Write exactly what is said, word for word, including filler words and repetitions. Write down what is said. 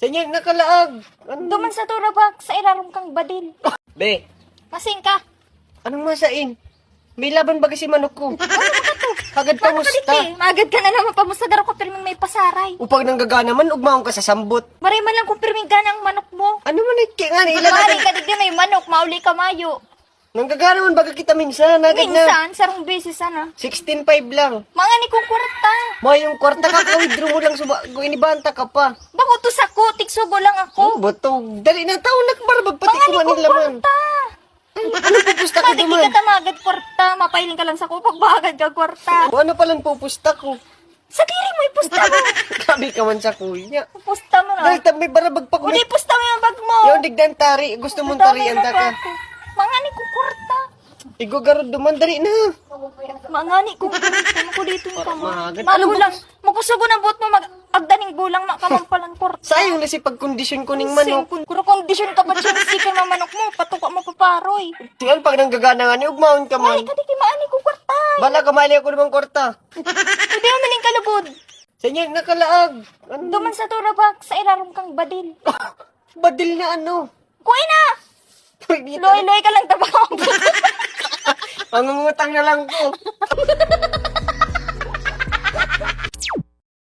Kanya nakalaag. Ano? Duman sa turabak, sa ilarom kang badil. Be, Masing ka. Anong masain? May laban baga si manok ko. Hagad Paano ka kamusta? Diti? Magad ka na naman pamusta, daro ka pirming may pasaray. Upag nanggagana man, ugmaon ka sa sambot. Maray man lang kung pirming gana ang manok mo. Ano man eh, kaya nga nila Mari ka digdi may manok, mauli ka mayo. Nanggagana man baga kita minsan, hagad na. Minsan, sarong beses sana. Sixteen five lang. Mga ni kong kwarta. Mayong kwarta ka, ka-withdraw mo lang, suba, inibanta ka pa. Bako to sako, tigsugo lang ako. Oh, butog. Dali na, tao na, para magpati Mga ni kumanin kong laman. Kwarta. Ano pupusta ka Mati duman? Kita magad kwarta, mapahiling ka lang sa kupag, bagad ka kwarta. O, ano palang pupusta ko? Sa diri mo, ipusta mo. Grabe ka man sa kuya. Pusta mo na. Dahil tam may barabag pa Uli, pusta mo yung bag mo. Yung digdan tari, gusto mong Pusta mo tarian yung ta ka. Bag ko. Mga ni kong kwarta. Igo garod duman, dali na. Mga ni kong kwarta. Ano ko dito yung Para kama? Mahagad. Ano Ano ba? Lang, makusugo na buot mo mag-agdaning bulang, makaman palang kwarta. Sayang na si pagkondisyon ko ning manok. Kuro kondisyon ka pa dyan, sticker mamanok mo, patuka mo paparoy. Tiyan, pag nanggagana nga ni, ugmaon ka Ay, man. Kadi ki maani kong kwarta. Bala ka, mali ako namang kwarta. Hindi mo maning kalubod. Sa inyo, nakalaag. Ano? Duman sa turabak, sa ilarom kang badil. Badil na ano? Kuya na! Uy, dito. Loy-loy ka lang, tabang. Mangungutang na lang ko.